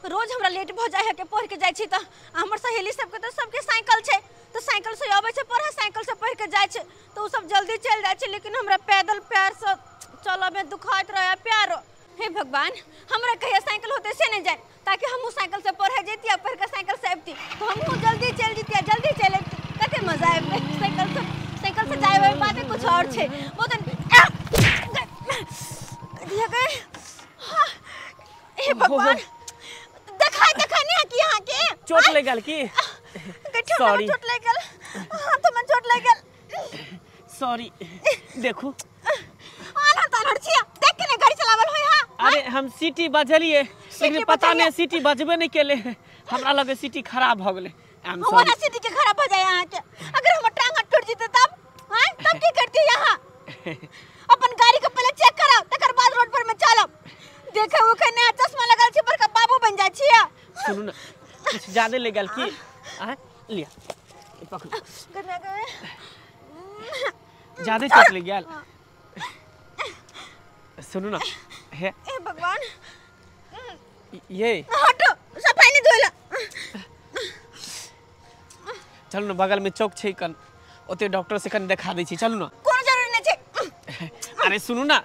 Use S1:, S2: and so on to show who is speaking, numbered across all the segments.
S1: रोज हमरा लेट भ जाय है के पढ़ के जाय छी त हमर सहेली सबके त सबके साइकिल छै त साइकिल से आबै छै पढ़े, साइकिल से पढ़ के जाय छै त उ सब जल्दी चल जाय छै, लेकिन हमरा पैदल पैर से चलऽ में दुखाइत रहे पैर। हे भगवान, हमरा कहिया साइकिल होते से नहीं जाए ताकि हमहूँ साइकिल से पढ़े जैती आ पढ़ के साइकिल से अबती तो हमहूँ जल्दी चल जैती आ जल्दी चल अबती। कते मजा आबे साइकिल से जाए वाली बात कुछ और छै। बहुत दिया गए। हे भगवान, देखा देखा नहीं कि यहाँ के
S2: चोट लग गेल की? सॉरी,
S1: चोट लग गेल, हां तो मन चोट लग गेल,
S2: सॉरी। देखू
S1: आना तानर छिया, देख के ने गाड़ी चलावल होय। हां
S2: अरे हम सीटी बजलिए लेकिन पता नहीं सीटी बजबे नहीं केले, हमरा लगे सीटी खराब भ गेले। I am sorry.
S1: हमरा सीटी के खराब हो जाए यहां के, अगर हमर टांग टूट जेते तब हां तब की करती यहां? अपन गाड़ी के पहले चेक कराओ तकर बाद रोड पर में चलब। देखे उखे ने चश्मा लगल छै बड़का बाबू बन जाय छिया।
S2: सुनू ना, कुछ ज्यादा ले गेल की? आ लिया पकड़, ज्यादा चोट लग गेल। सुनू ना, हे
S1: ए भगवान,
S2: ये
S1: हटो सफाई नहीं धोला।
S2: चलू ना बगल में चौक छै कन, ओते डॉक्टर से कन देखा दै छी, चलू ना।
S1: कोनो जरूरी नहीं छै।
S2: अरे सुनू ना,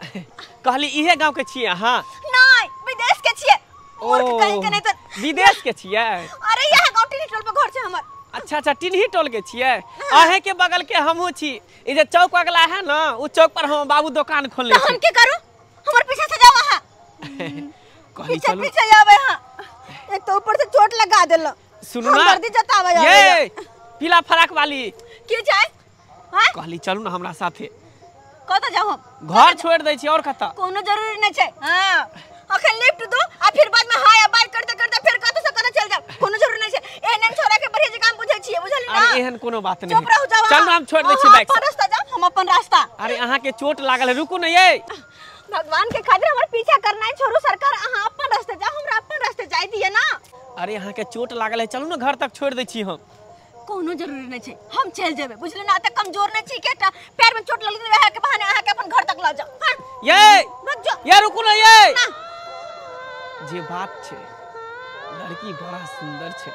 S2: कहली इहे गांव के छियै अहाँ?
S1: नहीं, विदेश के छियै। मूर्ख कहीं के नहीं त
S2: विदेश के छियै?
S1: अरे यहाँ गांव टिन्ही टोल पर घर छै हमर।
S2: अच्छा अच्छा, टिन्ही टोल के छियै, अहे के बगल के हमहूँ छी। ई जे चौक अगला है ना, उ चौक पर हम बाबू दुकान खोलने
S1: छी। हम की करू? हमर पीछे से जाओ अहाँ।
S2: कहली
S1: पीछे पीछे आवे। हां एक तो ऊपर से चोट लगा देला।
S2: सुनू ना,
S1: दर्द जतावे आवे।
S2: ये पीला फराक वाली
S1: की जाए? हां
S2: कहली चलू ना हमरा साथे।
S1: कत जाऊ हम?
S2: घर छोड़ दै छी और कत?
S1: कोनो जरूरी नहीं छै। हां अखन लिफ्ट दो आ फिर बाद में हाय बाय करते करते फिर कत से कत चल जाओ, कोनो जरूरी नहीं छै। एहन छोरा के बढ़िया जगह बुझै छियै, बुझली ना?
S2: अरे एहन कोनो बात नहीं,
S1: चुप रहू, जाओ।
S2: चल ना हम छोड़ दै छी बाइक
S1: से। अपन रास्ता जाओ, हम अपन रास्ता।
S2: अरे अहाँ के चोट लागल है, रुकू ना। ये
S1: भगवान के खातिर हमर पीछा करना है छोड़ू सरकार, अहाँ अपन रास्ते जाओ, हमरा अपन रास्ते जाय दिए ना।
S2: अरे अहाँ के चोट लागल है, चलू ना घर तक छोड़ दै छी हम।
S1: कोनो जरूरी नहीं छै, हम चल जेबै, बुझली ना? त कमजोर नहीं छी के पैर में चोट लगल रहे के बहाने अहाँ के अपन घर तक ल जाओ। हां
S2: ये
S1: भाग जाओ।
S2: ये रुकू ना, ये जे बात छै, लड़की बड़ा सुंदर छै।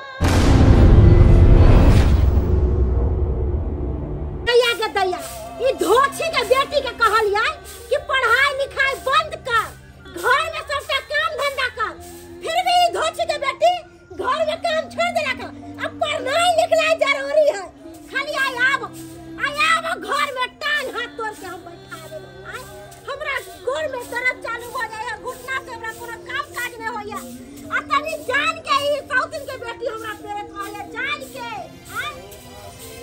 S3: दैया के दैया, ई धोछी के बेटी के कहलियै कि पढ़ाई लिखाई बंद कर, घर में सबटा काम धंधा कर, फिर भी ई धोछी के बेटी घर में काम छोड़ देलक। अब पढ़नाई लिखनाई जरूरी है। खाली आई आब घर में टांग हाथ तोड़ के हम बैठा देब। आय हमरा गोड़ में दर्द चालू हो जाय है, घुटना से हमरा कोनो काम काज नहीं होइया। आ तनी जान के ई साउथिन के बेटी हमरा पेट वाले जान के आय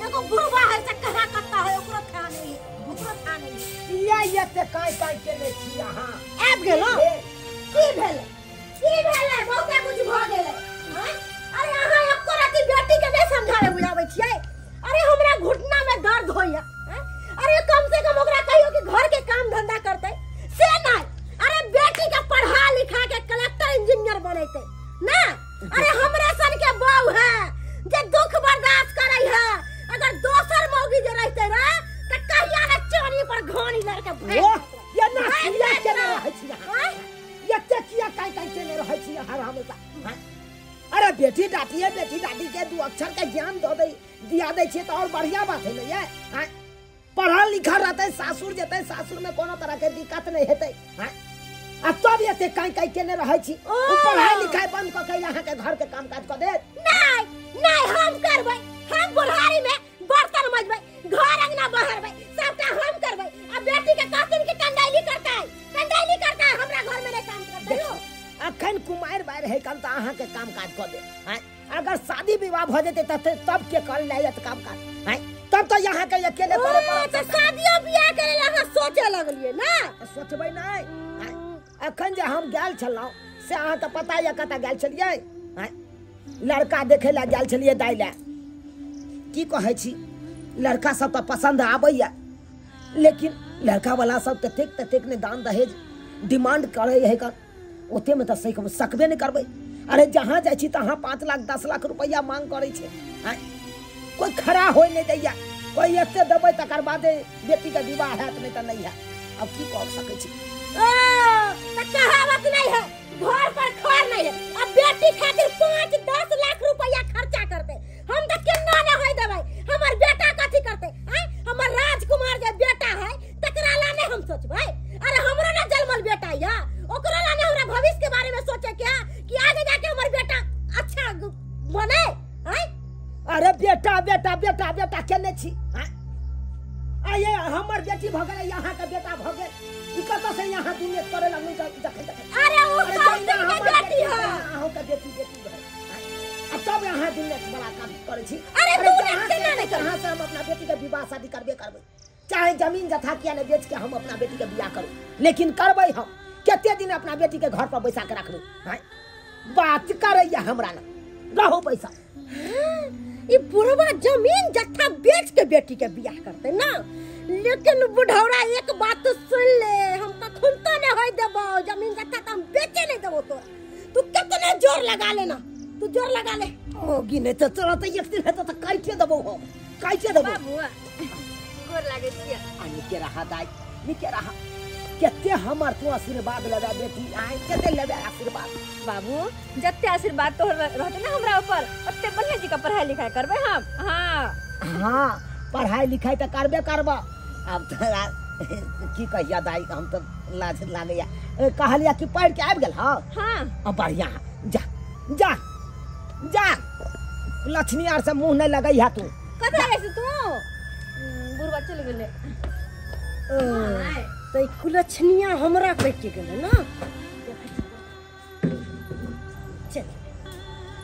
S3: एगो बुढ़वा है से कहा कत्ता है, ओकरो खा नहीं, ओकरो खा नहीं।
S4: या ये ते काय काय केने छी अहाँ?
S3: आबि गेलो? की भेलै की भेलै? बहुते कुछ भ गेलै। अरे अहाँ एको राति बेटी के नहीं समझावे बुझाबै छियै। अरे हमरा घुटना में दर्द होइया, अरे कम से कम ओकरा कहियो कि घर के काम धंधा करतै, से नहीं। अरे बेटी के पढ़ा लिखा के कलेक्टर इंजीनियर बनेतै ना। अरे हमरे सन के बहू है जे दुख बर्दाश्त करै है, अगर दोसर मौगी जे रहतै ना त कहिया ना चानी पर घानी लड़के भाग।
S4: ये ना किया केने रहै छी अहाँ? ये ते किया काय काय केने रहै छी अहाँ हमेशा? अरे बेटी डाटी है, बेटी डाटी के दू अक्षर के ज्ञान दो दे दिया दे छियै त और बढ़िया बात है ने। ये पढ़ल लिखल रहतै, सासुर जेतै, सासुर में कोनो तरह के दिक्कत नहीं हेतै। आ तब एते काई काई केने रहै छी? उ पढ़ाई लिखाई बंद क के यहाँ के घर के काम काज क देत?
S3: नहीं नहीं, हम करबै। हम बुढ़ारी में बर्तन मजबै, घर अंगना बहरबै, सबटा हम करबै। आ बेटी के कहथिन कि कंडाइली करतै, कंडाइली करतै, हमरा घर में नहीं काम करतै।
S4: अखन कुमार बार है कन त अहाँ के काम काज क दे। अगर शादी विवाह भ जेतै तब के कर लायत काम काज, तब तो यहाँ के अकेले करे पड़त।
S3: त शादियो बियाह करे ला अहाँ सोचे लगलिए ना?
S4: सोचबै नहीं। अखन जे हम गेल छलहुँ से अहाँ के पता यऽ कतऽ गेल छलियै? लड़का देखे ला गेल छलियै दाइ ला। की कहै छी, लड़का सब तऽ पसंद आबैया, लेकिन लड़का वाला सब ततेक ततेक ने दान दहेज डिमांड करै है कन, ओते में तऽ सकबे नहीं करबै। अरे जहाँ जाइ छी तहाँ 5 लाख 10 लाख रुपैआ मांग करै छै। कोई खड़ा होय नहीं दैया, कोई एते देबै तकर बादे बेटी के विवाह हैत, नहीं तऽ नहीं हैत। अब की कह सकै छी?
S3: कहावत नहीं है, घर पर खर नहीं है। अब बेटी खातिर बने आय
S4: अरे बेटा बेटा बेटा बेटा केने छी आये हमर बेटी भ गेलै यहाँ के बेटा भ गेल ई कत से यहाँ दुनिया करे लगनु जखन जखन
S3: अरे ओ सब के बेटी है
S4: अहूं के बेटी बेटी है आ तब यहाँ दुनिया बड़ा काम करे छी
S3: अरे तू केना नहीं
S4: कर से हम अपना बेटी के विवाह शादी करबे करबे चाहे जमीन जथा किया ने बेच के हम अपना बेटी के बियाह करू लेकिन करबै हम कते दिन अपना बेटी के घर पर बैसा के रखबै हां बात करैया हमरा ना रहो पैसा
S3: ई बुढ़वा जमीन जथा बेच के बेटी के बियाह करते ना लेकिन बुढ़ौरा एक बात तो सुन ले हम कखन तो नहीं होय देबो जमीन जथा त हम बेचे नहीं देबो तोरा तू कितने जोर लगा लेना तू जोर लगा ले
S4: ओ गिने त तोरा त एक दिन हेतौ त काटे देबो हम काटे देबो
S1: बाबू गोर लागे छियै
S4: आ निके रहा दाई निके रहा कते हमर तू आशीर्वाद लेबे बेटी आय कते लेबे आशीर्वाद
S1: बाबू जते आशीर्वाद तोहर रहते ना हमरा ऊपर ओते बढ़िया जी का पढ़ाई लिखाई करबे हम हां
S4: हां पढ़ाई लिखाई त करबे करबा अब तोरा की कहिया दाई हम त लाज लागैया कहलिया कि पढ़ के आबि गेल हां
S1: हां
S4: अब बढ़िया जा जा जा लक्ष्मी आर से मुंह नहीं लगैया तू
S1: कत आए से तू बुढ़वा चल गेले
S3: त कुलक्षणिया हमरा कह के गेले ना चल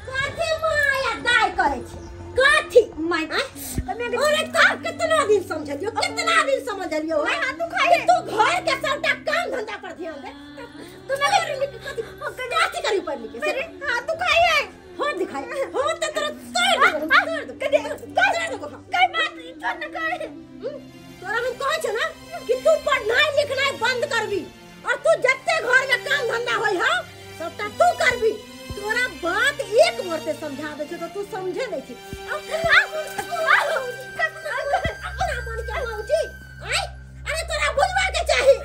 S3: कथी माया दाय करे छी कथी
S1: my
S3: अरे का कितना दिन समझलियो कितना दिन समझलियो
S1: my हाथ दुखाई
S3: तू घर के सबटा काम धंधा पर ध्यान दे तू कथी कथी करी पढ़ लिख के
S1: हाथ दुखाई है
S3: हो दिखाई हो त तोरा तोड़ दे
S1: कदे कई बात छोड़ न कर
S3: तोरा हम कहै छ ना कि तू पढ़नाई लिखनाई बंद करबी और तू जत्ते घर में काम धंधा होई हा सबटा तू करबी तोरा बात एक मरते समझा दे छ त तू समझे नहीं छी अपना मन के मौजी आय अरे तोरा बुझबा के चाही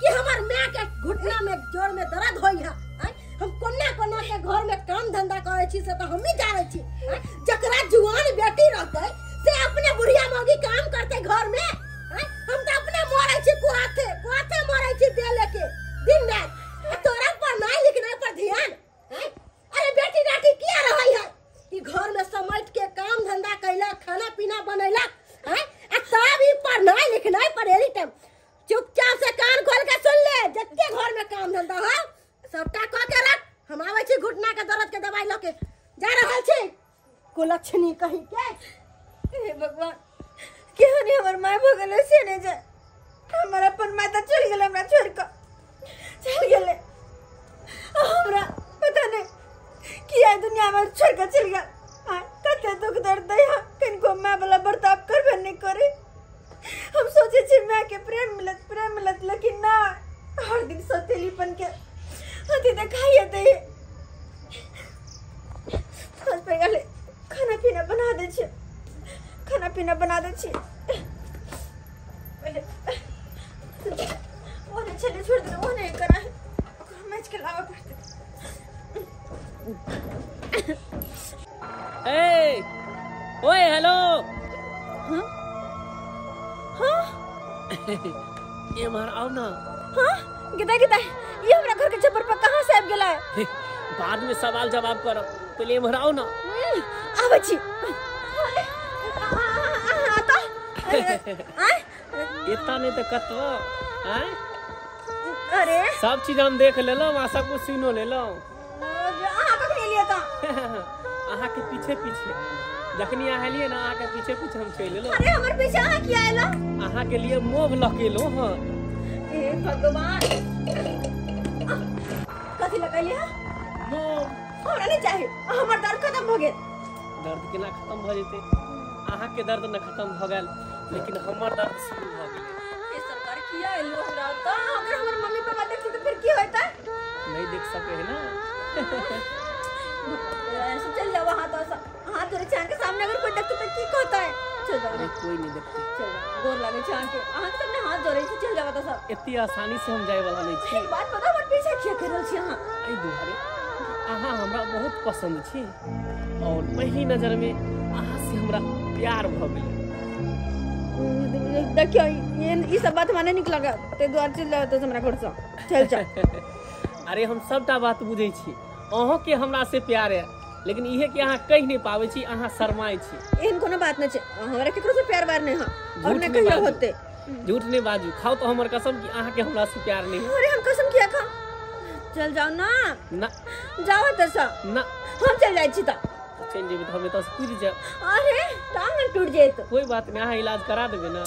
S3: कि हमर मां के घुटना में जोड़ में दर्द होई हा आय हम कोना कोना के घर में काम धंधा करे छी से त हम ही जानै छी जकरा जुआन बेटी रहतै से अपने बुढ़िया मौगी काम करते घर में हम तो अपने मरै छी कुहाथे कुहाथे मरै छी दे लेके दिन रात तोरा पढ़नाई लिखनाई पर ध्यान अरे बेटी डाटी किया रहै है कि घर में समट के काम धंधा कैलक खाना पीना बनैलक हैं आ तब ई पढ़नाई लिखनाई पर एनी टाइम चुपचाप से कान खोल के सुन ले जत्ते घर में काम धंधा हो सबटा क के रख हम आबै छी घुटना के दर्द के दवाई ल के जा रहल छी कुलक्षणी कहीं के
S1: हे भगवान केहन हमर my भ गेलै से नहीं जाए हमर अपन my त चल गेलै हमरा छोड़ के चल गेलै हमरा पता नहीं किया दुनिया में छोड़ के चल गेल आ कते दुख दर्द दै हा किनको my वाला बर्ताव करबे नहीं करे हम सोचे छी my के प्रेम मिलत लेकिन ना हर दिन सौतेलीपन के अथी देखाइए दे पहले खाना पीना बना दै छी खाना पीना बना दै छी पहले वो नहीं चले छोड़ दे वो नहीं करा है मैच के लावा पड़ते
S2: ए ओए हेलो
S1: हां हां
S2: ए मार आओ ना
S1: हां गिदा गिदा ये हमरा घर के छप्पर पर कहां से आबि गेलै
S2: बाद में सवाल जवाब करो पहले इमहर आओ ना
S1: आबै छी
S2: इतना नहीं तो कतो आय
S1: अरे
S2: सब चीज हम देख लेलौं आ सब कुछ सुनो लेलौं
S1: अहाँ कखनी एलियै त
S2: अहाँ के पीछे पीछे जखनी अहाँ एलियै ना अहाँ के पीछे पीछे हम चलि एलौं
S1: अरे हमर पीछे अहाँ किया एलौं
S2: अहाँ के लिए मोह लकेलौं हां
S1: हे भगवान कथी लगैलियै
S2: मोह
S1: हमरा नहीं चाही हमर दर्द खत्म भ गेल
S2: दर्द केना खत्म भ जेतै अहाँ के दर्द न खत्म भ गेल लेकिन हमर दर्द शुरू भ गेल
S1: हे सरकार किया एलो हमरा त अगर हमर मम्मी पापा देखते त फिर की होता
S2: नहीं देख सके है ना
S1: ऐसे चल जाओ हाथ ऐसा हाथ जोड़े छान के सामने अगर कोई देखते तो की कहता है चल जाओ
S2: अरे कोई नहीं देखते
S1: चल जाओ गोर लागे छान के अहाँ के सामने हाथ जोड़े छी चल जाओ तो सब
S2: इतनी आसानी से हम जाए वाला नहीं छी
S1: एक बात बताओ हमर पीछा किया कर रहल छी अहाँ
S2: एहि दुआरे अहाँ हमरा बहुत पसंद छी और पहली नजर में अहाँ से हमरा प्यार भ गेल
S1: देखियो ये सब बात माने निक लगा ते द्वार चल जाओ तो हमरा घर से चल चल
S2: अरे हम सबटा बात बुझै छी अहों के हमरा से प्यार है लेकिन इहे कि अहाँ कहि नहि पाबै छी, अहाँ शरमाइ छी।
S1: एहन कोनो बात नहि छै, हमरा केकरो से प्यार वार नहि है और
S2: झूठ
S1: नहि
S2: नहि
S1: कहियो
S2: बाजू।
S1: होते।
S2: झूठ नहीं बाजू, खाओ तो हमर कसम कि अहाँ के हमरा से प्यार नहीं है।
S1: अरे हम कसम किया खा, चल जाओ ना।
S2: ना
S1: जाओ तो सा
S2: ना,
S1: हम चल जाइ छी त
S2: चलि जेबै तऽ हम एतऽ से कूदि जायब।
S1: अरे टांग टूट जेत।
S2: कोई बात नहीं, अहाँ इलाज करा देबै ना।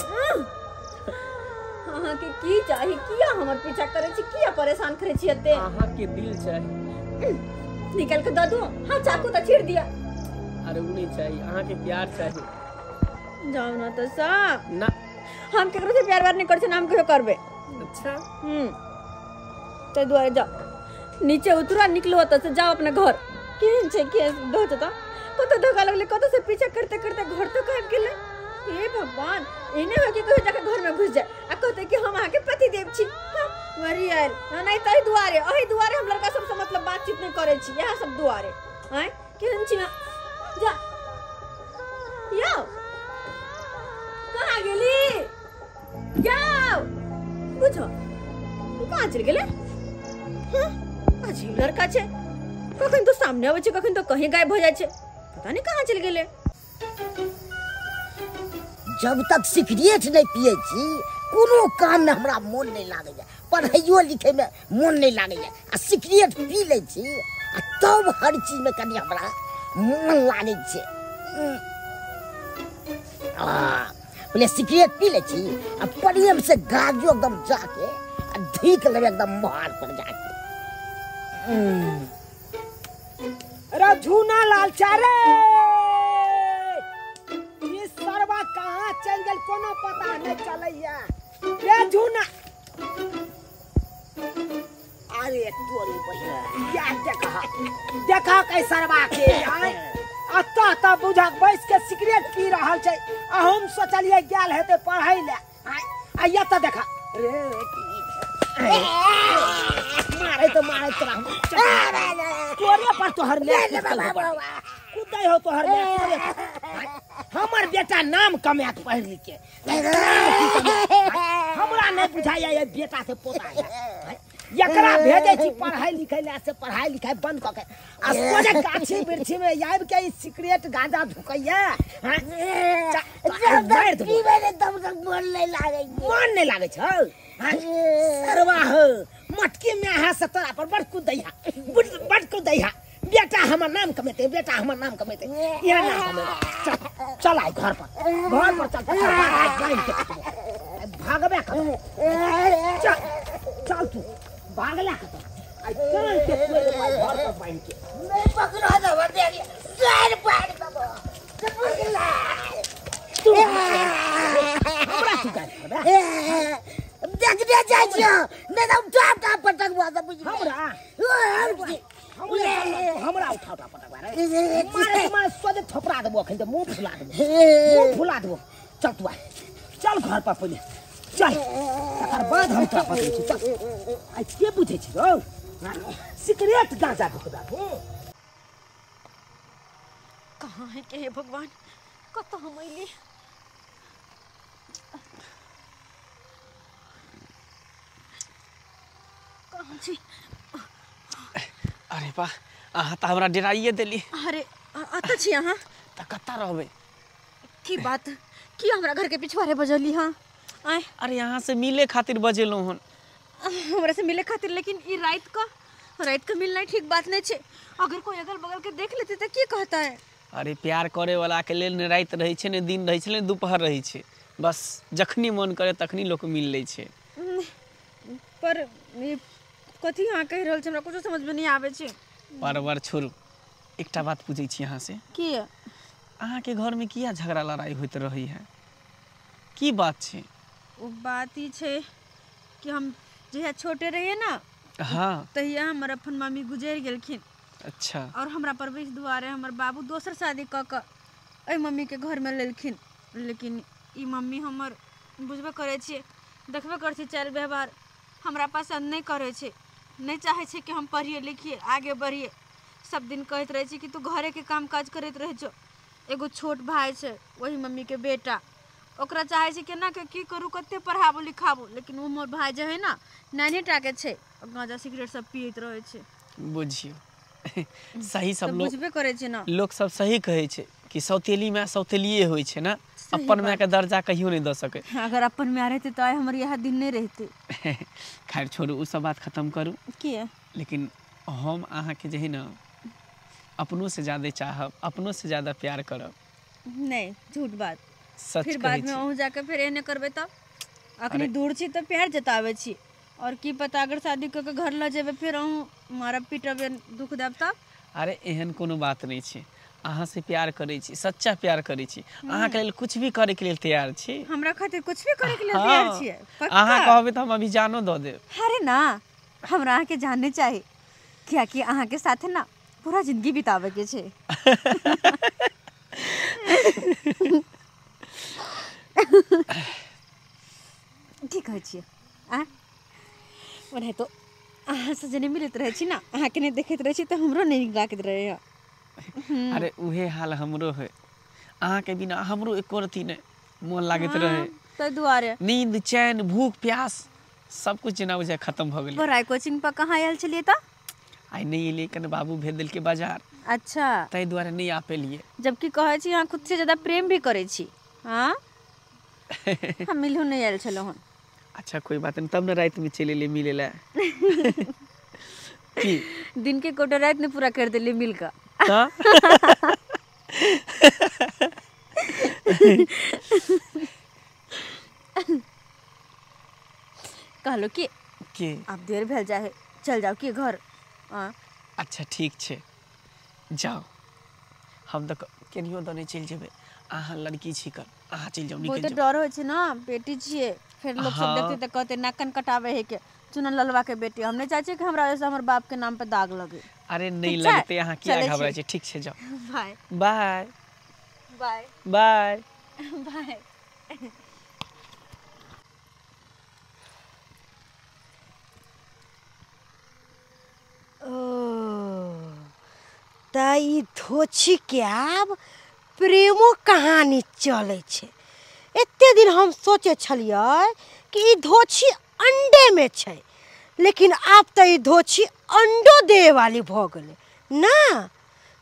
S1: अहाँ के की चाही, किया हमर पीछा करे छी, किया परेशान करे छी एते?
S2: अहाँ के दिल चाही।
S1: निकल के दऽ दू। हाँ चाकू तऽ छीड़ दिया।
S2: अरे उ नहीं चाही, अहाँ के प्यार चाही।
S1: जाओ ना तो सा
S2: ना,
S1: हम केकरो से प्यार वार नहीं करछे ना, हम कहियो करबे।
S2: अच्छा
S1: ताहि दुआरे जाओ नीचे उतरो, निकलो ओतऽ से, जाओ अपने घर। केहन छै के दो त कतऽ धोखा लगले, कतऽ से पीछा करते करते घर तक आबि गेलै। हे भगवान, एने हो कि कहियो जाके घर में घुस जाए आ कहते कि हम अहाँके पति देव छी। हाँ मरी आयल। हाँ, नहीं तही दुआरे, अही दुआरे हम लड़का सबसे मतलब बातचीत नहीं करै छी, इएह सब दुआरे। आँय केहन छी? जा यौ कहाँ गेली? जाओ बुझो कहाँ चलि गेलै? हाँ अजीब लड़का छै, कखन तो सामने अबै छै, कखन तो कहीं गायब हो जाइ छै, पता नहीं कहाँ चलि गेलै।
S4: जब तक सिगरेट नहीं पिए छी कोनो काम में हमरा मोन नहीं लागैया, पढ़ाइयो लिखे में मोन नहीं लागैया, आ सिगरेट पी लै छी आ तब हर चीज में कनि हमरा मोन लागै छै। आ पहिले सिगरेट पी लै छी आ प्रेम से गाजो एकदम जाके आ ढीक लेबै एकदम मोहार पर जाके।
S5: अरे झूना लाल चारे, ई सरवा कहाँ चल गेल कोनो पता नहीं चलैया। रे झूना, अरे तोरी बहिन क्या देखा देखा कै सरवा के आय अतः त बुझक बैस के सिगरेट पी रहल छै आ हम सोचलियै गेल हेतै पढ़ै ले आ एतऽ देखा रे मारे तो मारे तोरा तोरे पर तोहर कुदै हो तोहर तोरे। हमर बेटा नाम कमायत पढ़ि लिख के, हमरा नहीं बुझाइया ये बेटा से पोता है। एकरा भेजै छी पढ़ाई लिखै ले से पढ़ाई लिखाई बंद कऽ के आ सोझे गाछी वृक्षी में आबि के ई सिगरेट गांजा धुकैया।
S4: मन नहीं लागै,
S5: मन नहीं लागै छौ सरवा हो मटकी में अहाँ से तोरा पर बड़ कुदैया, बड़ कुदैया। बेटा हमर नाम कमेते, बेटा हमर नाम कमेते, यहाँ नाम कमेते। चल चल आइ घर पर, घर पर चल, भागबे कर, चल चल तू भागला कत आई कान के तोड़ घर पर बांध के
S4: नहीं पकड़ा दबा दे सर पाड़ दबो पकड़ा
S5: तू हमरा तू गाली
S4: देखने जाइ छियो नहीं तो उठा उठा पटकबा सब बुझ
S5: हमरा हमरा उठा उठा पटकबा रे मारे मारे सोझे थपड़ा देबो अखन त मुंह फुला देबो, मुंह फुला देबो। चल तू आ चल घर पर पहिले चल, तकर बाद हम तोरा पकड़ै छी। चल आइ के बुझै छी रौ सिगरेट गांजा धुकबा।
S1: कहाँ है के हे भगवान, कतऽ हम अयली? कहाँ छी?
S2: अरे बा अहाँ तऽ हमरा डराइए देली।
S1: अरे अतऽ छी अहाँ?
S2: तऽ कतऽ रहबै?
S1: की बात, की हमरा घर के पिछवाड़े बजली? हाँ आय।
S2: अरे यहाँ से मिले खातिर बजेलहुँ हन।
S1: हमरा से मिले खातिर? लेकिन ई रात का मिलना ठीक बात नहीं छे, अगर कोई अगल बगल के देख लेते तो की कहता है?
S2: अरे प्यार करे वाला के लेल ने रात रहै छै ने दिन रहै छै ने दोपहर रहै छै, बस जखनी मन करे तखनी लोक मिल लै छै।
S1: पर कथी अहाँ कहि रहल छी हमरा कुछो समझ में नहीं आबै छै।
S2: परवर छोड़ू, एकटा बात पूछै छी अहाँ से।
S1: की?
S2: अहाँ के घर में किया झगड़ा लड़ाई होइत रहै है, की बात छै?
S1: ओ बात ई छै कि हम जहिया छोटे रहिए ना,
S2: हाँ,
S1: तहिया हमर अपन मामी गुजरि गेलखिन।
S2: अच्छा।
S1: और हमरा परवरिश दुआरे हमर बाबू दोसर शादी कऽ कऽ एहि मम्मी के घर में लेलखिन, लेकिन ई मम्मी हमर बुझबे करै छियै, देखबे करै छियै चालि व्यवहार, हमरा पसन्द नहि करै छै, नहि चाहै छै कि हम पढ़िए लिखिए आगे बढ़िए। सब दिन कहैत रहै छै कि तू घरेके काम काज करैत रहै छौ। एगो छोट भाय छै वही मम्मीके बेटा, ओकरा चाहै छै केना के की करू, कते पढ़ाबू लिखाबू, लेकिन ओ हमर भाय जे है ना नानी टाके छै, गांजा सिगरेट सब पियैत रहै छै।
S2: बुझियौ सही सब
S1: तऽ
S2: लोग
S1: बुझबे करै छै ना।
S2: लोक सब सही कहै छै कि सौतेली माय सौतेलिए होइ छै ना, अपन माय के दर्जा कहियो नहीं दऽ सकै।
S1: अगर अपन माय रहते तऽ आइ हमर इएह दिन नहीं रहते।
S2: खैर छोड़ू, उ सब बात खत्म करू।
S1: किया?
S2: लेकिन हम अहाँके जे है ना अपनों से ज्यादा चाहब, अपनों से ज्यादा प्यार करब।
S1: नहीं, झूठ बात।
S2: सच
S1: फिर
S2: कहै
S1: बाद में
S2: छी।
S1: अहूँ जाके फिर एहने करबै तब? अखनी दूर छी तऽ प्यार जताबै छी, और की पता अगर शादी कऽ के घर लऽ जेबै फिर अहूँ मारब पीटब दुख देब तब?
S2: अरे एहन कोनो बात नहीं छै, अहाँ से प्यार करै छी, सच्चा प्यार करै छी, अहाँके लेल कुछ भी करे के लेल तैयार छी।
S1: हमरा खातिर कुछ भी करे के लेल तैयार छियै? पक्का?
S2: अहाँ कहबै तऽ हम अभी जानो दऽ देब।
S1: अरे ना, हमरा अहाँके जान चाही, कियाकि अहाँके साथे ना पूरा जिंदगी बिताबै के छै। की कहै छियै? आँय, ओनाहितो अहाँसँ जे नहि मिलैत रहै छी ना, अहाँके नहि देखैत रहै छी तऽ हमरो नहि नीक लागैत रहैए।
S2: अरे उहे हाल हमरो है, अहाँके बिना हमरो एको रत्ती नहि मोन लागैत रहे।
S1: ताहि दुआरे
S2: नींद चैन भूख प्यास सब कुछ जेना बुझाय खत्म भऽ गेलै।
S1: पढ़ाइ कोचिंग पर कहाँ आयल छलियै तऽ?
S2: आइ नहि एलियै, कने बाबू भेज देलकै बाजार।
S1: अच्छा,
S2: ताहि दुआरे नहि आ पेलियै।
S1: जबकि कहै छी अहाँ खुद से ज्यादा प्रेम भी करै छी। हाँ, हम मिलू नहि आयल छलहुँ हन।
S2: अच्छा कोई बात नहीं, तब ने राति में चलि एलियै मिले लए। की
S1: दिन के कोटा राति ने पूरा कर देलियै मिल कऽ।
S2: तऽ
S1: कहलहुँ कि
S2: की
S1: आब देर भेल जाइ है, चल जाउ की घर? हाँ।
S2: अच्छा ठीक छै, जाउ। हम तऽ केनियो दऽ नहि चलि जेबै, अहाँ लड़की छी कर, अहाँ चलि जाउ, निकलि
S1: बहुते
S2: जाउ।
S1: डर होइ छै ना, बेटी छियै, फिर लोग सब देखते तऽ कहते नाक कान कटाबै है के चुनन ललवा के बेटी। हम नहीं चाहै छियै कि हमरा वजह से हमर बाप के नाम पे दाग लगे।
S2: अरे नहीं
S1: ठीक छै?
S2: लगते, अहाँ किया
S1: चलै
S2: घबराइ
S1: छी।
S2: छी? ठीक छै, जाउ।
S1: Bye
S2: bye
S1: bye
S2: bye
S1: bye.
S3: ओ तऽ ई धोछी के आब प्रेमो कहानी चलै छै। एते दिन हम सोचै छलियै कि ई धोछी अंडे में छै, लेकिन आब तऽ ई धोछी अंडो देवे वाली भऽ गेलै ना।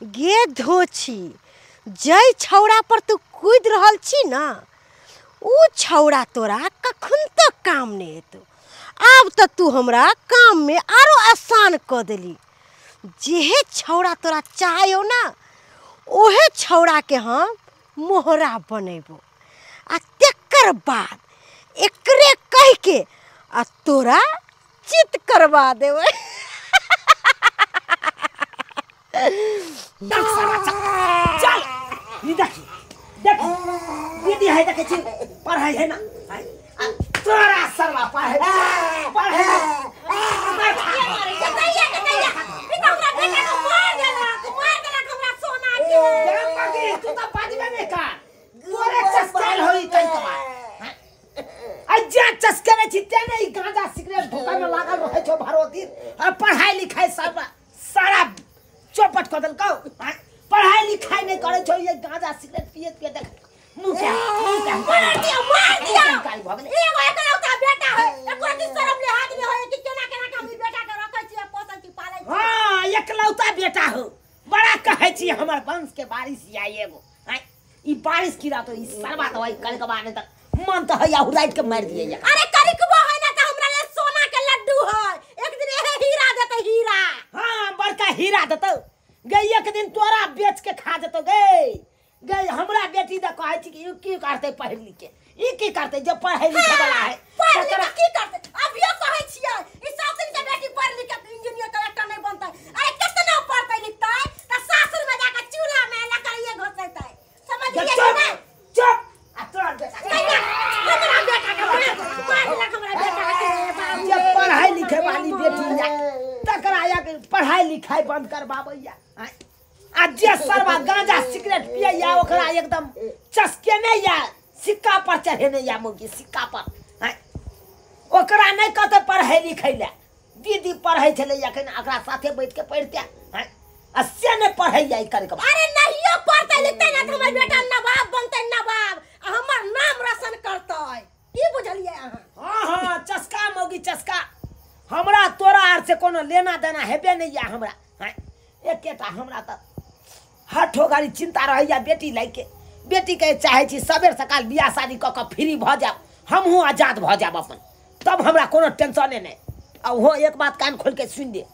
S3: गे धोछी, जै छौड़ा पर तू कूदि रहल छी ना, उ छौड़ा तोरा कखन तक काम नहि एतौ। आब तऽ तू हमरा काम में आरो आसान कऽ देली। जेहे छौड़ा तोरा चाहयो ना, ओहे छौड़ा के हम मोहरा बनेबो, आ तेकर बाद एकरे कह के आ तोरा चित करवा देबै।
S4: चल ई देखी देखी दीदी है, देखै छी पढ़ाई है ना, तोरा सरवा पढ़ाई पढ़ाई। तू तऽ बाजबे नहि कर, तोरे चस्केल होई कहीं। अज्जा चस्के नहि छी तें ने ई गांजा सिगरेट धोखा में लागल रहै छौ भरो दिन, और पढ़ाई लिखाई सब सारा चौपट कऽ देलकौ। पढ़ाई लिखाई नहीं करै छौ, ये गांजा सिगरेट पियत पियत देख मुँह के
S3: मार दिया, मार दिया।
S4: कारी भऽ गेलै।
S3: एगो एकलौता बेटा है, एको रत्ती शरम लिहाज नहि होय कि केना केना के हम ई बेटा के रखै छियै, पोसै छी, पालै छी।
S4: हाँ, एकलौता बेटा हो, बड़ा कहै छी हमर वंश के बारिश या एगो। ई बारिश गिरा तो ई सरवा तो ई कलकबा नहीं तक मन तो है हुराइत के मार दिए।
S3: अरे करिकबो है ना त हमरा ले सोना के लड्डू है, एक दिन एहे हीरा देतै, हीरा।
S4: हाँ, बड़का हीरा देतौ गे, एक दिन तोरा बेच के खा देतौ गे। गे हमरा बेटी the कहै छी कि ई की करतै पढ़ि लिख के, ई की करतै जे पढ़ै लिखै वाला है,
S3: पढ़ लिख के की करतै? अभियो कहै छियै ई सासुर के बेटी पढ़ लिख के इंजीनियर कलेक्टर नहीं बनतै। अरे केतना पढ़तै लिखतै त सासुर में जाके चूल्हा में लकड़िए घोसेतै, समझलियै कि नहीं?
S4: चुप आ तोरा बेटा
S3: हमरा बेटा के मार देलक, हमरा बेटा के।
S4: जे पढ़ाई लिखे वाली बेटी या तकरा या के पढ़ाई लिखाई बंद करबाबैया, आ जे सरवा गांजा सिगरेट पियैया ओकरा एकदम चस्के नहीं या सिक्का पर चढ़ेने या मुर्गी सिक्का पर। ओकरा नहीं कहते पढ़ै लिखै लए, दीदी पढ़ै छलै अखन ओकरा साथे बैठ के पढ़िते, आ से नहीं पढ़ैया ई करके।
S3: अरे नहियो पढ़तै लिखतै ना त हमर बेटा नवाब बनतै, नवाब, आ हमर नाम रोशन करतै। की बुझलियै अहाँ?
S4: हाँ हाँ, चस्का मौगी चस्का, हमरा तोरा आर से कोनो लेना देना हेबे नहीं या हमरा। एक हमरा त हठो गाड़ी चिंता रहैया बेटी लैके। बेटी के चाहे छी सबेर सकाल बियाह शादी क के फ्री भ जाब, हमहूँ आजाद भ जाब अपन, तब हमरा कोनो टेंशने नहीं। आ ओहो एक बात कान खोल के सुन दे,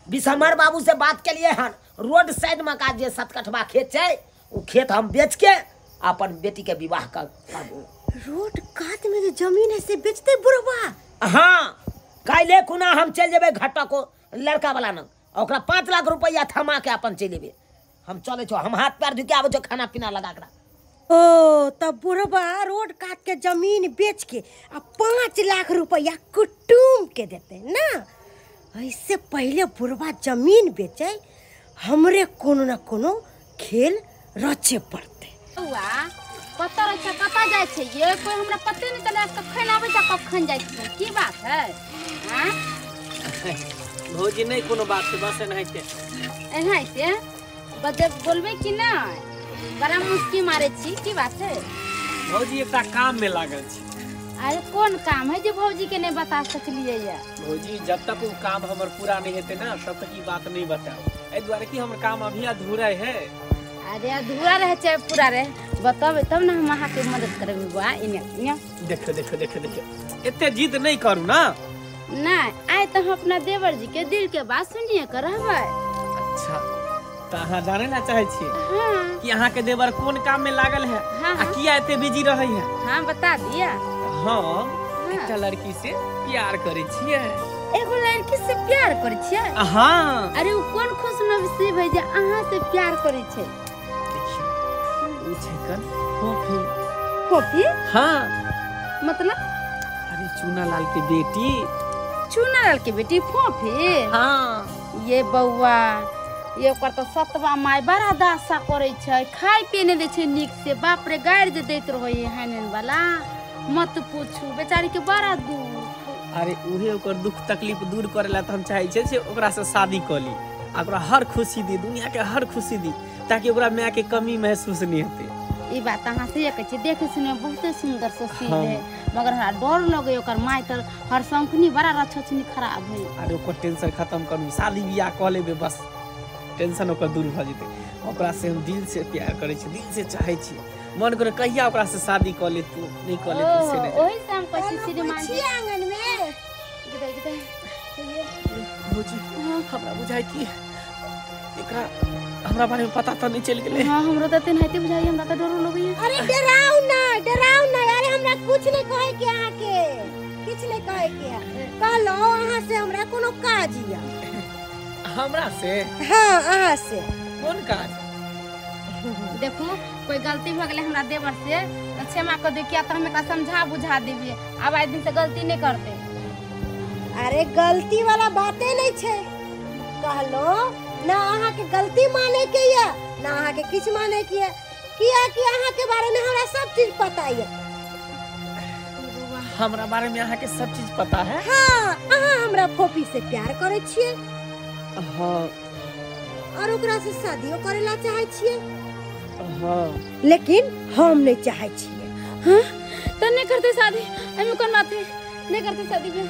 S4: विशंभर बाबू से बात के लिए हन, रोड साइड में का जे 7 कठवा खेत छै उ खेत हम बेच के अपन बेटी के विवाह कर करबो।
S3: रोड कात में जो जमीन है से बेचते बुढ़वा?
S4: हाँ, काल्हि खुना हम चलि जेबै घटक लड़का वाला न, ओकरा 5 लाख रुपया थमा के अपन चलि जेबै। हम चलै छौ, हम हाथ पैर धो के आबै छौ, खाना पीना लगा के।
S3: ओ तब बुढ़वा रोड काट के जमीन बेच के आ 5 लाख रुपया कुटुम के देते ना। ऐसे पहले बुढ़वा जमीन बेचे, हमरे कोनो न कोनो खेल रचे पड़ते।
S1: पता रहे छै कतऽ जाइ छै ये, कोई हमरा पते नहीं चले कखन आबै छै कखन जाइ छै, की बात है? हाँ
S2: भौजी नहीं कोनो बात छै, बस एनाहिते
S1: एनाहिते बजे बोलबै कि नहीं, बड़ा मुस्की मारे छी, की बात है?
S2: भौजी एकटा काम में लागल छी।
S1: अरे कोन काम है जे भौजी के नहीं बता सकलिए ये?
S2: भौजी जब तक वो काम हमर पूरा नहीं हेतै ना तब तक ई बात नहीं बताओ, एहि दुआरे कि हमर काम अभी अधूरा है।
S1: अरे अधूरा रहे चाहे पूरा रहे, बताबे तब ना हम अहाँ के मदद करबै बुआ। इने इने
S2: देखो देखो देखो देखो, एते जिद नहीं करू ना।
S1: नहीं आइ तो हम अपना देवर जी के दिल के बात सुनिए कर रहबै।
S2: अच्छा त अहाँ जाने ला चाहे छी?
S1: हाँ।
S2: कि अहाँ के देवर कोन काम में लागल है?
S1: हाँ,
S2: आ किया एते बिजी रहै है?
S1: हाँ बता दिया।
S2: हम एकटा लड़की से प्यार करै छियै।
S1: एगो लड़की से प्यार करै छियै?
S2: हाँ।
S1: अरे उ कोन खुशनसीब है जे अहाँ से प्यार करै छै?
S2: देखियौ उ छै कन फोफी।
S1: फोफी?
S2: हाँ।
S1: मतलब?
S2: अरे चूना लाल के बेटी।
S1: चूना लाल के बेटी फोफी?
S2: हाँ।
S1: ये बौआ ये ओकर तो सतवा माय बड़ा दासा करै छै, खाय पिए नहि दै छै नीक से, बाप रे गारि जे दैत रहै है वाला, मत पूछू बेचारी के बड़ा दुख।
S2: अरे उहे ओकर दुख तकलीफ दूर करे ला त हम चाहे छियै से ओकरा से शादी क ली, आ ओकरा हर खुशी दी, दुनिया के हर खुशी दी, ताकि ओकरा माय के कमी महसूस नहीं हेतै।
S1: ई बात अहाँ से कहै छी, देखे सुने बहुते सुंदर सुशील है, मगर हमरा डर लगे ओकर माय त हर शौकनी बड़ा रछोचनी खराब है।
S2: अरे ओकर टेंशन खत्म करू, शादी बियाह क लेबै, बस टेंशन ओकर दूर भ जेतै। ओकरा से हम दिल से प्यार करै छी, दिल से चाहै छी, मन करे कहिया ओकरा से शादी क ले तू, नहीं क ले तू से नहीं।
S1: ओही से हम कहै छी श्रीमान जी
S3: आंगन में
S1: गिदै गिदै
S2: भौजी हमरा बुझाय कि एकरा हमरा बारे में पता त नहीं चल गेलै।
S1: हां हमरो त तेनाहिते बुझाई, हमरा त डरो लगैया।
S3: अरे डराउ ना डराउ ना, अरे हमरा कुछ नहीं कहे के, अहाँ के किछ नहीं कहे के, कहलो अहाँ से हमरा कोनो काज या।
S2: हमरा से?
S3: हाँ अहाँ से।
S2: कोन काज?
S1: देखू कोई गलती भ गेलै हमरा देवर से त क्षमा कर दियौ, किया त हम एकरा समझा बुझा देबियै, आब आइ दिन से गलती नहीं करतै।
S3: अरे गलती वाला बाते नहीं छै, कहलो ना अहाँ के गलती माने के या ना अहाँ के किछ माने के या, किया कि अहाँ के बारे में हमरा सब चीज पता है।
S2: हमरा बारे में अहाँ के सब चीज पता है?
S3: हाँ, अहाँ हमरा फोफी से प्यार करै छियै।
S2: हाँ।
S3: और ओकरा से शादियो करे ला चाहे छियै।
S2: हाँ।
S3: लेकिन हम नहीं चाहे छियै।
S1: हाँ? त नहीं करते शादी, एमे कोन बात है, नहीं करते शादी बे।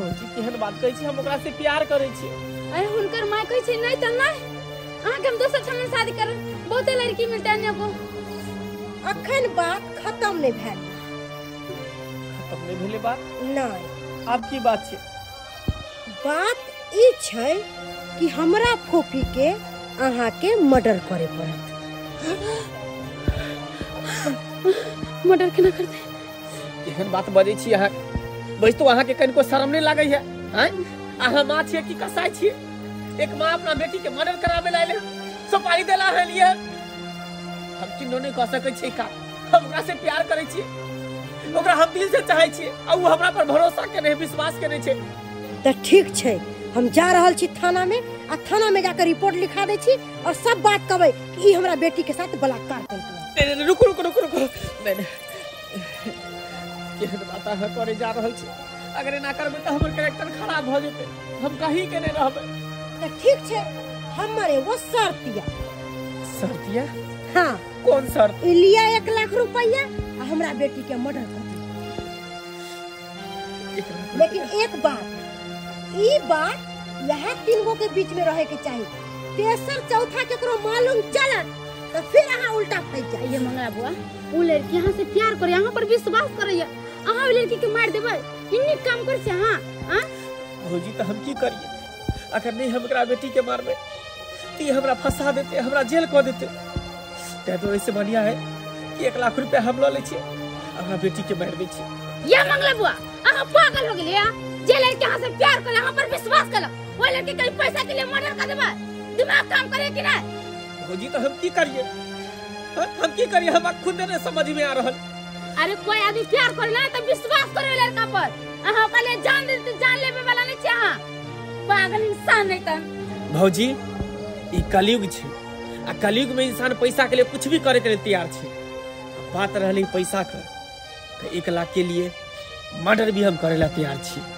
S2: भौजी केहन बात कहै छी, हम ओकरा से प्यार करै छी।
S1: अरे हुनकर माय कहै छै नहीं त नहीं, अहाँ के हम दोसर ठाम शादी करब, बहुते लड़की मिलतै अन्य को।
S3: अखन बात खत्म नहीं भेल।
S2: खत्म नहीं भेलै बात?
S3: नहीं।
S2: आब की बात छै?
S3: बात ई छै कि हमरा फोफी के अहाँ के मर्डर करे पड़त।
S1: मर्डर केना करतै?
S2: केहन बात बजै छी अहाँ, बजितो अहाँ के कनिको शरम नहीं लागै है? आँय अहाँ माँ छियै कि कसाई छियै? एक माँ अपना बेटी के मर्डर कराबै ला एलै, सुपारी देला है लिए, हम चिन्हो नहीं कह सकै छियै का, हम ओकरा से प्यार करै छियै, ओकरा हम दिल से चाहै छियै, आ उ हमरा पर भरोसा के नहीं, विश्वास के नहीं छै।
S3: त ठीक छै, हम जा रहल छी थाना में, आ थाना में जाकर रिपोर्ट लिखा दै छी और सब बात कहबै कि ई हमरा बेटी के साथ बलात्कार केलकै।
S2: रुकू रुकू रुकू रुकू, नहीं नहीं केहन बात अहाँ करे जा रहल छी, अगर एना करबै त हमर कैरेक्टर खराब भ जेतै, हम कहीं के नहीं रहबै।
S3: त ठीक छै, हमर एगो शर्त या।
S2: शर्त या?
S3: हाँ।
S2: कौन शर्त?
S3: ई लिया 1 लाख रुपया आ हमरा बेटी के मर्डर कर दिया। लेकिन एक बात, ई बात यह 3 गो के बीच में रहे के चाहिए, तेसर चौथा केकरो मालूम चलत तो फिर अहाँ उल्टा फंसि जाइए।
S1: मंगला बुआ उ लड़की अहाँ से प्यार करे, अहाँ पर विश्वास करैया, अहाँ ओइ लड़की के मार देबै, ई नीक काम करै छै अहाँ? आँ
S2: भौजी तो हम की करिए, अगर नहीं हम एकरा बेटी के मारबै तो ई हमरा फंसा देते, हमरा जेल कऽ देते। तै तो ऐसे बढ़िया है कि 1 लाख रुपया हम लऽ लै छियै, अपना बेटी के मारि दै छियै।
S1: ये मंगला बुआ अहाँ पागल हो गेलियै? जे लड़की अहाँ से प्यार करे, अहाँ पर विश्वास करे, ओइ लड़की के पैसा के लिए मर्डर कर देबै? दिमाग काम करे कि नहीं?
S2: भौजी तो हम की करिए, हम की करिए, हमरा खुद नहीं समझ में आ रहल।
S1: अरे कोई आदमी प्यार करे ना तो विश्वास करे लड़का पर, अहाँ ओकरा लिए जान दे, जान लेवे वाला नहीं छै अहाँ, पागल इंसान नहीं तन।
S2: भौजी ई कलयुग छै, आ कलयुग में इंसान पैसा के लिए कुछ भी करे के लिए तैयार छै। बात रहली पैसा के, तो 1 लाख के लिए मर्डर भी हम करे ला तैयार छी।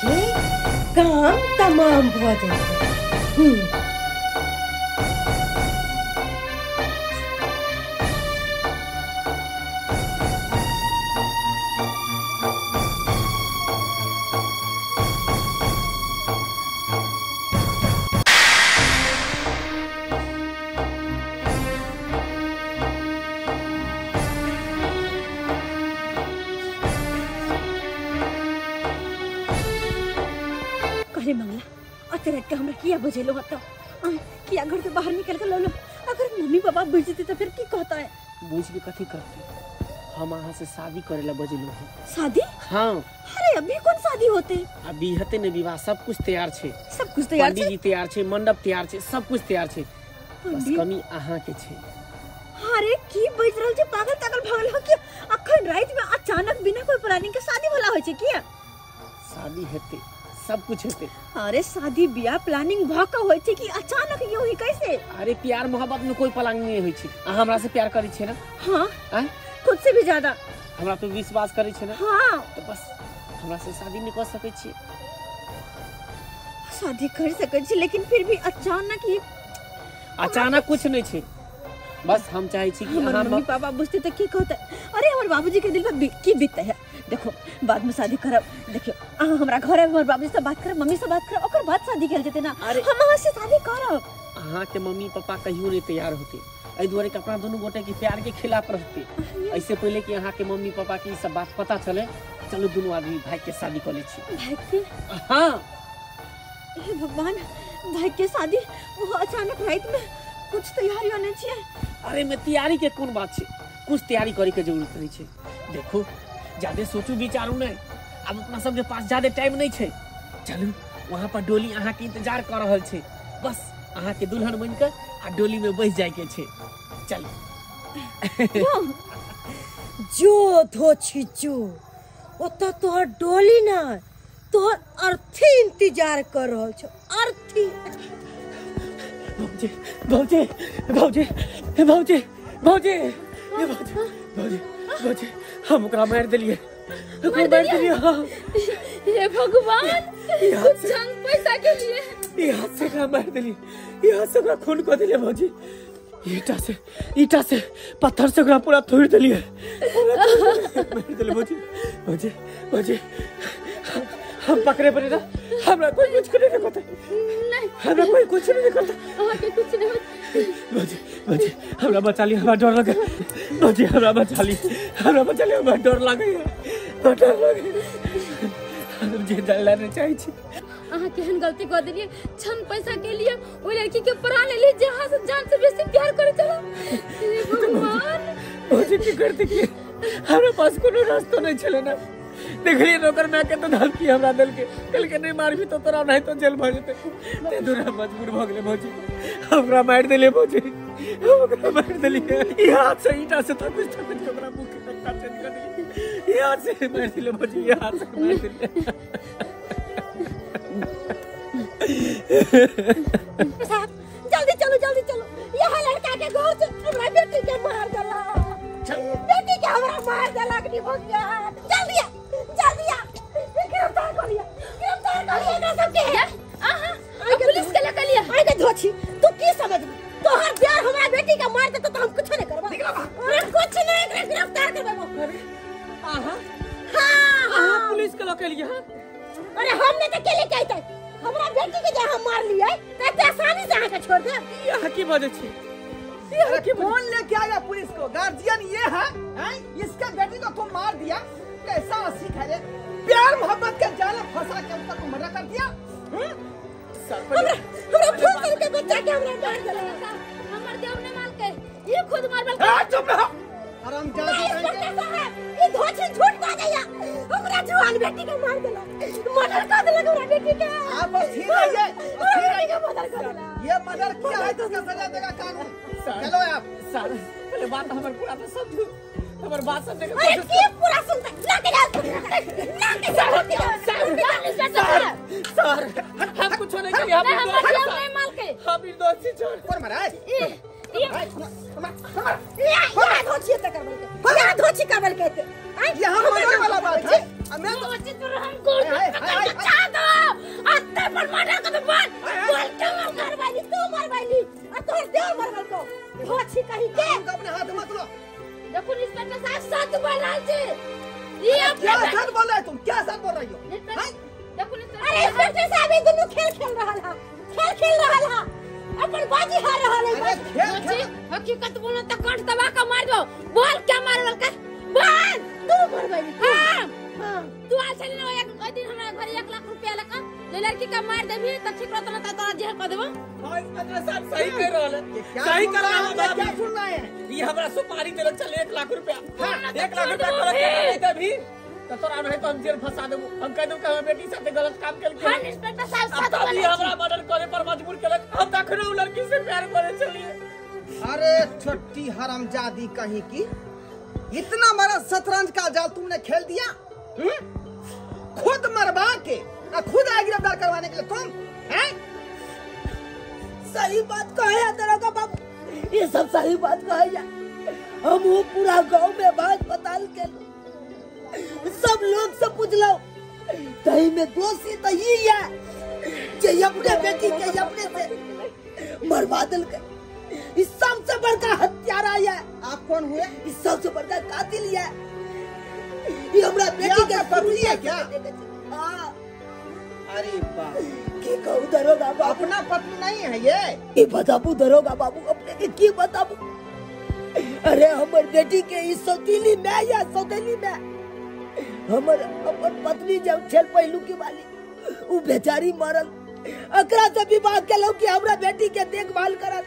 S3: के काम तमाम भ जेतै।
S1: अरे मंगला अते रात के हमरा किया बजेलो हत, किया घर से बाहर निकल के लौलो? अगर मम्मी पापा बुझ जेते तो फिर की कहता है?
S2: बुझ के कथी करते, हम अहाँ से शादी करे ला बजेलो हन।
S1: शादी?
S2: हाँ।
S1: अरे अभी कौन शादी होते?
S2: अभी हते ने विवाह, सब कुछ तैयार छे।
S1: सब कुछ तैयार छे?
S2: पंडित जी तैयार छे, मंडप तैयार छे, सब कुछ तैयार छे, बस कमी अहाँ के छे।
S1: अरे की बज रहल छे, पागल तागल भगल हो कि अखन रात में अचानक बिना कोई प्लानिंग के शादी वाला होय छे? किया
S2: शादी हेते, सब कुछ हेते।
S1: अरे शादी ब्याह प्लानिंग भ के होय छे कि अचानक यूं ही कैसे?
S2: अरे प्यार मोहब्बत में कोई प्लानिंग नहीं होय छे। अहाँ हमरा से प्यार करै छे ना?
S1: हां। खुद से भी ज्यादा
S2: हमरा पे विश्वास करै छे ना?
S1: हां।
S2: तो बस हमरा से शादी नहीं कर सकै छी?
S1: शादी कर सकै छी, लेकिन फिर भी अचानक ही
S2: अचानक कुछ नहीं छे। बस हम चाहे छी कि
S1: हमर मम्मी पापा बुझते तो की कहते? अरे हमर बाबूजी के दिल पर की बीतते है। देखो बाद में शादी करब, देखियो अहाँ हमरा घर आबि, हमर बाबूजी से बात करब, मम्मी से बात करब, ओकर बाद शादी कयल जेतै ना।
S2: अरे
S1: हम अहाँ से शादी करब।
S2: अहाँ के मम्मी पापा कहियो नहीं तैयार होते, एहि दुआरे कि अपना दुनू गोटे के प्यार के खिलाफ रहते। ऐसे पहले कि अहाँ के मम्मी पापा के ई सब बात पता चले, चलो दुनू आदमी भाई के शादी कर लै छी।
S1: भाई के?
S2: हाँ।
S1: हे भगवान, भाई के शादी वो अचानक रात में, कुछ तैयारी नहीं छियै।
S2: अरे मैं तैयारी के कोन बात छे, कुछ तैयारी करे के जरूरत नहीं छे। देखो ज्यादा सोचू विचारू नहीं, अब अपना सबके पास ज्यादा टाइम नहीं छे। चलू वहां पर डोली अहाँ के इंतजार कर रहल छे, बस अहाँ के दुल्हन बन के आ डोली में बैस जाय के छै। चल
S3: जो धोछी जो ओतऽ तोहर डोली ना तोहर अर्थी इंतजार कर रहल छौ अर्थी।
S2: भौजी भौजी भौजी भौजी भौजी भौजी भौजी हम ओकरा मारि देलियै, ओकरा मारि देलियै।
S1: हे भगवान, कुछ चंद पैसा के लिए
S2: ई हाथ से ओकरा मारि देलियै, ई हाथ से ओकरा खून कऽ देलियै भौजी। ईटा से पत्थर से ओकरा पूरा तोड़ि देलियै, मारि देलियै भौजी। भौजी भौजी हम पकड़े पड़े ना, हमरा कोई कुछ नहीं करता, हमरा कोई कुछ नहीं करता,
S1: अहाँके कुछ नहीं।
S2: भौजी भौजी हमरा बचा ली, हमरा डर लगे भौजी, हमरा बचा ली, हमरा बचा ली, हमरा डर लगे, डर लगे। हम जे जाय नहीं चाहै छी।
S1: अहाँ केहन गलती कर देलियै, चंद पैसा के लिए ओहि लड़की के परा लेली जे अहाँ से जान से बेसी प्यार करे छल। हे भगवान
S2: भौजी की करते की, हमरा पास कोनो रास्ता नहीं छले ना। देखलिए नौकर माय के तो धमकी हमरा देलके, कहलके नहीं मारबी तो तोरा नहीं तो जेल भऽ जेतै। ताहि दुआरे मजबूर भऽ गेलै भौजी, हमरा मारि देलियै भौजी, हम ओकरा मारि देलियै। ई हाथ से ईटा से थकुच थकुच के ओकरा मुँह के नक्शा चेंज कर देलियै। ई हाथ से मारि देलियै भौजी, ई हाथ से मारि देलियै।
S3: साहब जल्दी चलो जल्दी चलो, यह लड़का के घर से हमरा बेटी के मार देला, बेटी के हमरा मार देला कि भैया। जल्दी आ जल्दी आ, गिरफ्तार कर लिया, गिरफ्तार कर लिया एकरा सबके।
S1: आहा पुलिस के लगा लिया।
S3: आइ के धोछी तू की समझ, तोहर प्यार हमरा बेटी के मार देतो तो हम कुछ नहीं करबा। अरे कुछ नहीं, एकरा गिरफ्तार करबो।
S2: अरे आहा
S3: हां
S2: आहा पुलिस के लगा लिया।
S3: अरे हमने तो के लेके आइते, हमरा बेटी के जे हम मार लियै त एते आसानी से अहाँ के छोड़ देब?
S2: अहाँ की बजै छी?
S6: अरे कौन लेके आया पुलिस को? गार्जियन ये है, हैं? इसका बेटी को तुम मार दिया, कैसा असीक है रे? प्यार मोहब्बत के जाल में फंसा के उसका तुम मर्डर कर दिया।
S3: हमरा हमरा फूल के बच्चा के हमरा मार देला,
S1: हमर देव ने मार के ये खुद मारबल।
S6: ए चुप रहो हरामजादी।
S3: ई धोछी झूठ बाजैया, हमरा जुआन बेटी के मार देला, मर्डर कर देला हमरा बेटी के।
S6: आप ठीक रहिए, ठीक रहिए,
S3: मर्डर कर देला।
S6: ये मर्डर किया है तो उसका सजा देगा कानून। चलो आप
S2: सर पहले बात हमर पूरा तो समझू, हमर बात समझे के
S3: अरे की पूरा सुनता ना के जा ना के जा
S2: सर सर हम कुछ नहीं करिए, हम
S1: नहीं मार के
S2: हम निर्दोष छी। छोड़
S6: कौन मारा है?
S3: ये ये धोछी त करबल के, ये धोछी करबल के
S6: ये हम मर्डर वाला बात है। मैं तो
S1: धोछी तो हम को बचा दो, अत्ते पर मर्डर कर दो। बोल बोल के मर
S3: मरवाली तू मरवाली और तोहर देव मरवल को धोछी कही के
S6: अपने हाथ मत लो।
S1: देखो इंस्पेक्टर साहब सच बोल रहल छी, ये
S6: क्या सच बोल रहे तुम, क्या सच बोल रही हो?
S1: देखो
S3: अरे इंस्पेक्टर साहब ये दोनों खेल खेल रहल है, खेल खेल रहल है, अपन बाजी हार रहल है।
S6: अरे
S1: हकीकत बोलो त कंठ दबा के मार दो। बोल क्या मारवल के बोल
S3: तू मरवाली।
S1: हां हां तू आल छली न एक दिन हमरा घर 1 लाख रुपया लका जे लड़की के मार देबी त ठीक रहत न त तोरा जेल क देबो।
S2: हां इंस्पेक्टर साहब सही कह रहल है, सही कर रहल है।
S6: क्या सुन रहे हैं?
S2: ई हमरा सुपारी देलक चल 1 लाख रुपया, 1 लाख रुपया तोरा के नहीं देबी त तोरा नहीं तो हम जेल फंसा देबो। हम कह देबो कि हमर बेटी साथे गलत काम केलकै।
S1: हां इंस्पेक्टर साहब सच
S2: बोले, हमरा मर्डर करे पर मजबूर केलक, हम तखनो उ लड़की से प्यार करे छलिए।
S6: अरे छोटी हरामजादी कहीं की, इतना बड़ा शतरंज का जाल तुमने खेल दिया। खुद मरवा के और खुद आए गिरफ्तार करवाने के लिए तुम हैं?
S4: सही बात कहे दरोगा बाबू, ये सब सही बात कहे। हम वो पूरा गांव में बात बताल के सब लोग से पूछ लो, कहीं में दोषी तो ही है जे अपने बेटी के अपने से मरवा दिल के। इस सबसे बड़का हत्यारा है।
S6: आप कौन हुए?
S4: इस सबसे बड़का कातिल है। ये हमरा बेटी के
S6: पत्नी है क्या?
S4: हां।
S6: अरे बाप,
S4: की कहूं दरोगा बाबू,
S6: अपना पत्नी नहीं है ये।
S4: ये बताबू दरोगा बाबू अपने के की बताबू। अरे हमर बेटी के इस सौतीली में या सौतीली में हमर अपन पत्नी जब छल पहलू की वाली उ बेचारी मरल, अकरा से विवाह केलौ कि हमरा बेटी के देखभाल करत,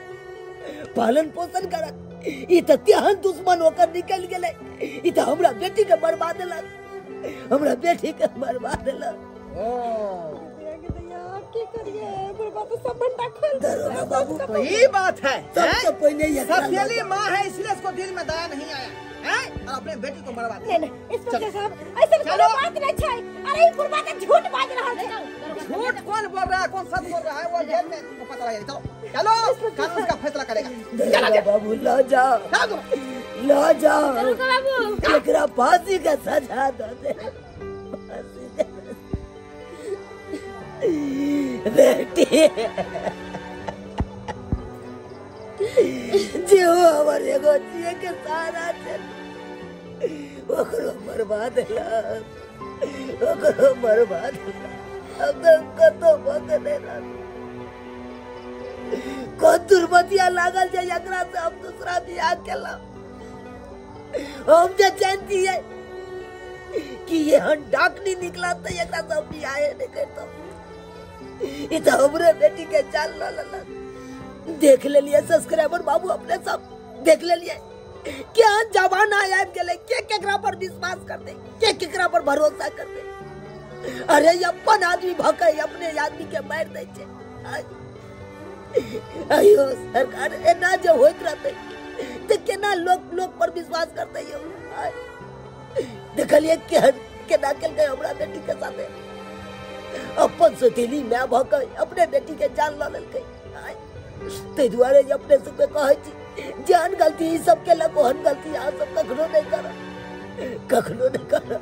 S4: पालन पोषण करत। ई त तेहन दुश्मन होकर निकल गेलै, ई त हमरा बेटी के बर्बाद देलक, हमरा बेटी के बर्बाद देलक।
S6: ओ
S1: की करिए बुढ़वा तो सब भंडा खोल
S4: दरोगा बाबू
S6: तो ये बात है,
S4: सबसे पहले ये
S6: सतीली माँ है इसलिए इसको दिल में दया नहीं आया हैं और अपने बेटी को मरवा दिया।
S3: नहीं नहीं इंस्पेक्टर साहब ऐसा कोनो बात नहीं छै। अरे ई बुढ़वा त झूठ बाज रहल छै।
S6: झूठ कौन बोल रहा है, कौन सच बोल रहा है वो जेल में तुमको पता लगेगा। चलो चलो कानून का फैसला करेगा।
S4: चला बाबू ला जाओ ला जाओ
S1: बाबू
S4: एकरा फांसी के सजा दे दे। बेटी जे हो हमर एगो जिए के सहारा छै ओकरो मरवा देलक, ओकरो मरवा देलक। अब तो कतौ भऽ नहि रहल, कोन दुर्मतिया लागल छै एकरा से हम दूसरा बियाह केलहुँ। हम जे जानतियै कि एहन डाकनी निकला तऽ एकरा से हम बियाहे नहि करितहुँ। ई तऽ हमरे बेटी के जान लऽ लेलक। देख लेलियै सब्सक्राइबर बाबू अपने सब देख लेलियै केहन जमाना आबि गेलै, के केकरा पर विश्वास करतै, के केकरा पर भरोसा करतै। अरे अपन आदमी भऽ के अपने आदमी के मारि दै छै। अयो सरकार एना जे होइत रहतै तऽ केना लोक लोक पर विश्वास करतै यौ। देखलियै केहन केना केलकै हमरा बेटी के साथे, अपन सौतेली माय भऽ के अपने बेटी के जान लऽ लेलकै। ताहि दुआरे अपने सबके कहै छी जेहन गलती ई सब केलक ओहन गलती अहाँ सब कखनो नहि करब, कखनो नहि करब।